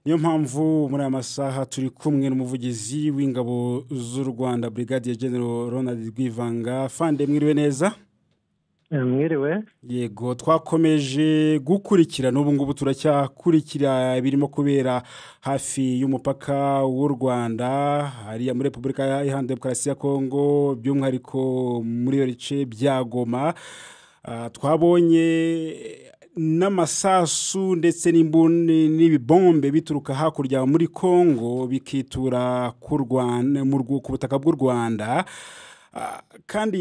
Niyo mpamvu muri aya masaha turi kumwe n'umuvugizi w'ingabo z'u Rwanda, Brigadier General Ronald Rwivanga. Fande, mwiriwe neza? Mwiriwe. Yego, twakomeje gukurikira, n'ubu ngubu turacyakurikira ibirimo kubera hafi y'umupaka w'u Rwanda hariya muri Repubulika Iharanira Demokarasi ya Kongo, by'umwihariko muri iyo bice bya Goma. Twabonye n'amasasu ndetse n'ibibombe bituruka hakurya muri Kongo bikitura ku Rwanda, ku butaka bw'u Rwanda. Kandi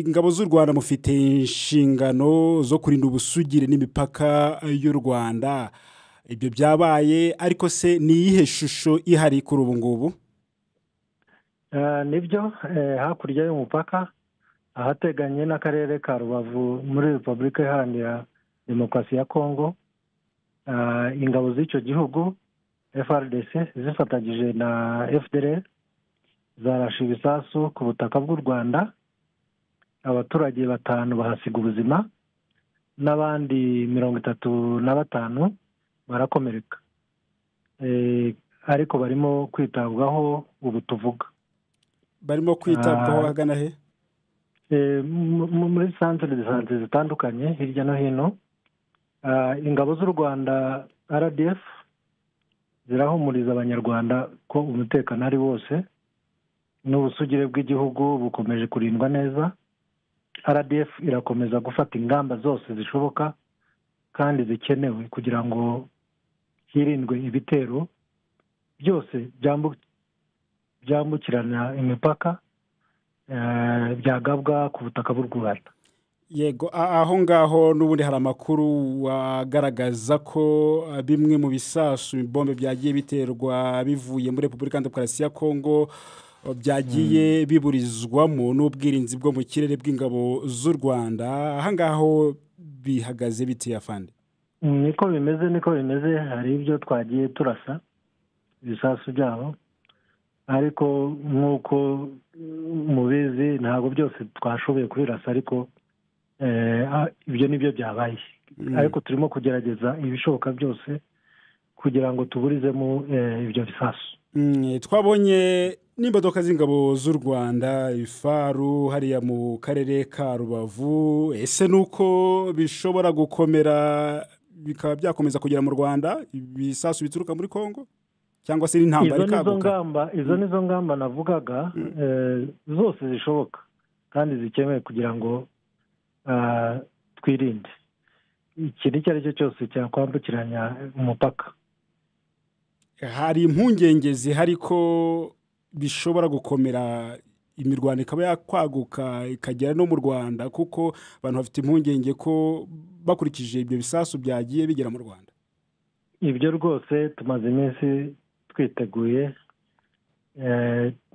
ingabo z'u Rwanda mufite inshingano zo kurinda ubusugire n'imipaka y'u Rwanda. Ibyo byabaye, ariko se ni iyihe shusho ihari kuri ubu ngubu? Nibyo, hakurya y'umupaka ahateganye n'akarere ka Rubavu muri Repubulika Iharanira Demokarasi ya Kongo, ingabo z'icyo gihugu FARDC zifatanyije na FDLR zarashe ibisasu ku butaka bw'u Rwanda, abaturage 5 bahasiga ubuzima n'abandi 35 barakomereka, ariko barimo kwitabwaho ubu tuvuga. Barimo kwitabwaho ahagana he? Muri centre de santé zitandukanye hirya no hino. Ingabo z'u Rwanda RDF zirahumuriza Abanyarwanda ko umutekano ari wose n'ubusugire bw'igihugu bukomeje kurindwa neza. RDF irakomeza gufata ingamba zose zishoboka kandi zikenewe kugira ngo hirindwe ibitero byose byambukirana imipaka byagabwa ku butaka bw'u Rwanda. Yego, aho ngaho n'ubundi hari amakuru agaragaza ko bimwe mu bisasu ibombe byagiye biterwa bivuye muri Repubulika Demokarasi ya Kongo byagiye biburizwamo n'ubwirinzi bwo mu kirere bw'ingabo z'u Rwanda. Aha ngaho bihagaze bite, afande? Niko bimeze, niko bimeze. Hari ibyo twagiye turasa ibisasu byabo, ariko nk'uko mubizi ntabwo byose twashoboye kubirasa, ariko ibyo nibyo byabaye. Ariko turimo kugerageza ibishoboka byose kugira ngo tuburizemo ibyo bisasu. Twabonye n'imodoka z'ingabo z'u Rwanda, ifaru hariya mu karere ka Rubavu. Ese nuko bishobora gukomera bikaba byakomeza kugera mu Rwanda ibisasu bituruka muri Kongo, cyangwa se n'intambara ikaguka? Izo nizo ngamba navugaga, zose zishoboka kandi zikenewe kugira ngo twirinde ikintu icyo ari cyo cyose cyakwambukiranya umupaka. Hari impungenge zihari ko bishobora gukomera, imirwano ikaba yakwaguka ikagera no mu Rwanda, kuko abantu bafite impungenge ko bakurikije ibyo bisasu byagiye bigera mu Rwanda. Ibyo rwose tumaze iminsi twiteguye,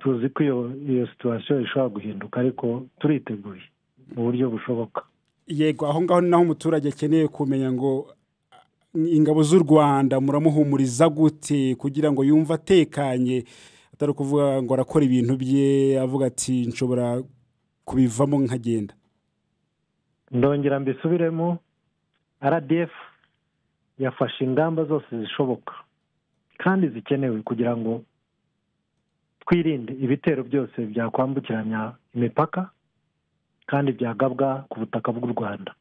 tuzi ko iyo situation ishobora guhinduka, ariko turiteguye mu buryo bushoboka. Yego, aho ngaho ni naho umuturage akeneye kumenya ngo ingabo z'u Rwanda muramuhumuriza gute kugira ngo yumve atekanye, atari ukuvuga ngo arakora ibintu bye avuga ati nshobora kubivamo nkagenda. Ndongera mbisubiremo, RDF yafashe ingamba zose zishoboka kandi zikenewe kugira ngo twirinde ibitero byose byakwambukiranya imipaka kandi byagabwa ku butaka bw'u Rwanda.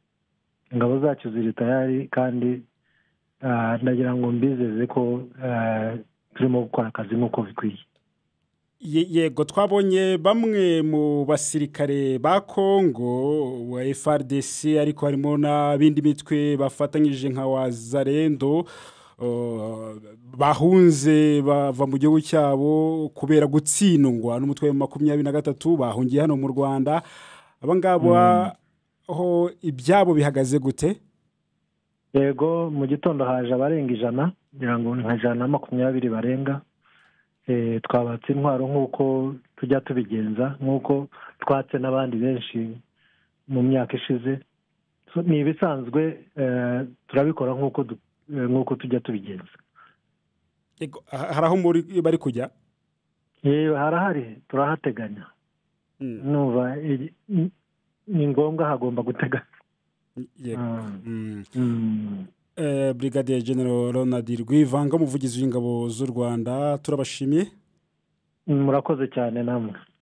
Ingabo zacu ziri tayari kandi ndagira ngo mbizeze ko turimo gukora akazi nk'uko bikwiye. Yego, twabonye bamwe mu basirikare ba Kongo wa FARDC, ariko harimo n'abindi mitwe bafatanyije nka Wazalendo, bahunze bava mu gihugu cyabo kubera gutsindwa n'umutwe wa 23, bahungiye hano mu Rwanda. Aba ngabo aho ibyabo bihagaze gute? Yego, mu gitondo haje abarenga 100, ngira ngo nka 120 barenga. Twabatse intwaro nk'uko tujya tubigenza, nk'uko twatse n'abandi benshi mu myaka ishize. Ni ibisanzwe, turabikora nk'uko tujya tubigenza. Hari aho bari kujya? Harahari, turahateganya. Numva ni ngombwa, hagomba guteganya. Brigadier General Ronald Rwivanga, umuvugizi w'ingabo z'u Rwanda, turabashimiye. Murakoze cyane namwe.